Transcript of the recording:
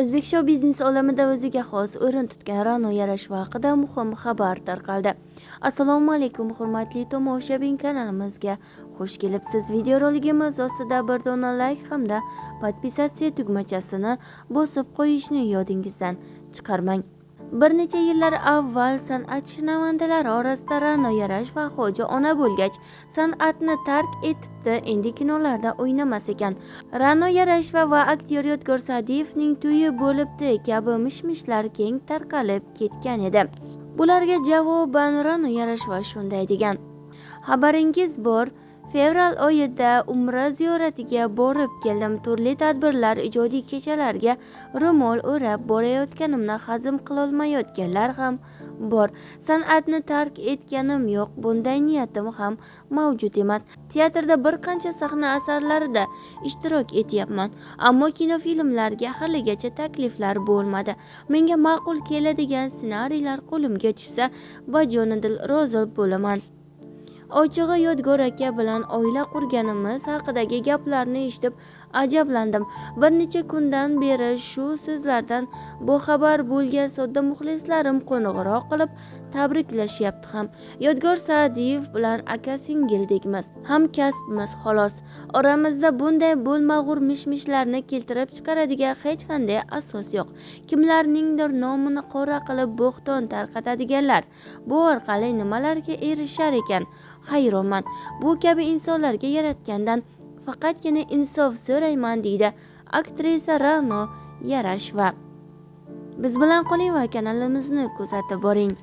O'zbek shou-biznes olamida o'ziga xos o'rin tutgan Ra'no Yarasheva haqida muhim xabar tarqaldi. Assalomu alaykum, hurmatli tomoshabin, kanalimizga xush kelibsiz. Videorolikimiz ostida bir dona like hamda podpisatsiya tugmachasini bosib qo'yishni yodingizdan chiqarmang. Bir necha yillar avval san'at shinavandalari orasida Ra'no Yarasheva xoja ona bo'lgach, san'atni tark etibdi, endi kinolarda o'ynamas ekan. Ra'no Yarasheva va aktyor Yodgor Sa'diyevning to'yi bo'libdi kabi mish-mishlar keng tarqalib ketgan edi. Bularga javoban Ra'no Yarasheva shunday degan: "Xabaringiz bor, fevral oyida Umra ziyoratiga borib keldim. Turli tadbirlar, ijodiy kechalarga ro'mol o'rab borayotganimni hazm qilolmayotganlar ham bor. San'atni tark etganim yo'q, bunday niyatim ham mavjud emas. Teatrda bir qancha sahna asarlarida ishtirok etyapman, ammo kinofilmlarga haligacha takliflar bo'lmadi. Menga ma'qul keladigan ssenariylar qo'limga tushsa, bajonidil rozi bo'laman. Ochig'i, Yodgor aka bilan oila qurganimiz haqidagi gaplarni eshitib ajablandim. Bir necha kundan beri shu so'zlardan boxabar bo'lgan sodda muxlislarim qo'ng'iroq qilib tabriklashyapti ham. Yodgor Sa'diyev bilan aka-singildekmiz, hamkasbmiz xolos. Oramizda bunday bo'lmag'ur mish-mishlarni keltirib chiqaradigan hech qanday asos yo'q. Kimlarningdir nomini qora qilib bo'xton tarqatadiganlar bu orqali nimalarga erishar ekan? Hayronman. Bu kabi insonlarga yaratgandan faqatgina insof so'rayman", deydi aktrisa Ra'no Yarasheva. Biz bilan qoling va kanalimizni kuzatib boring.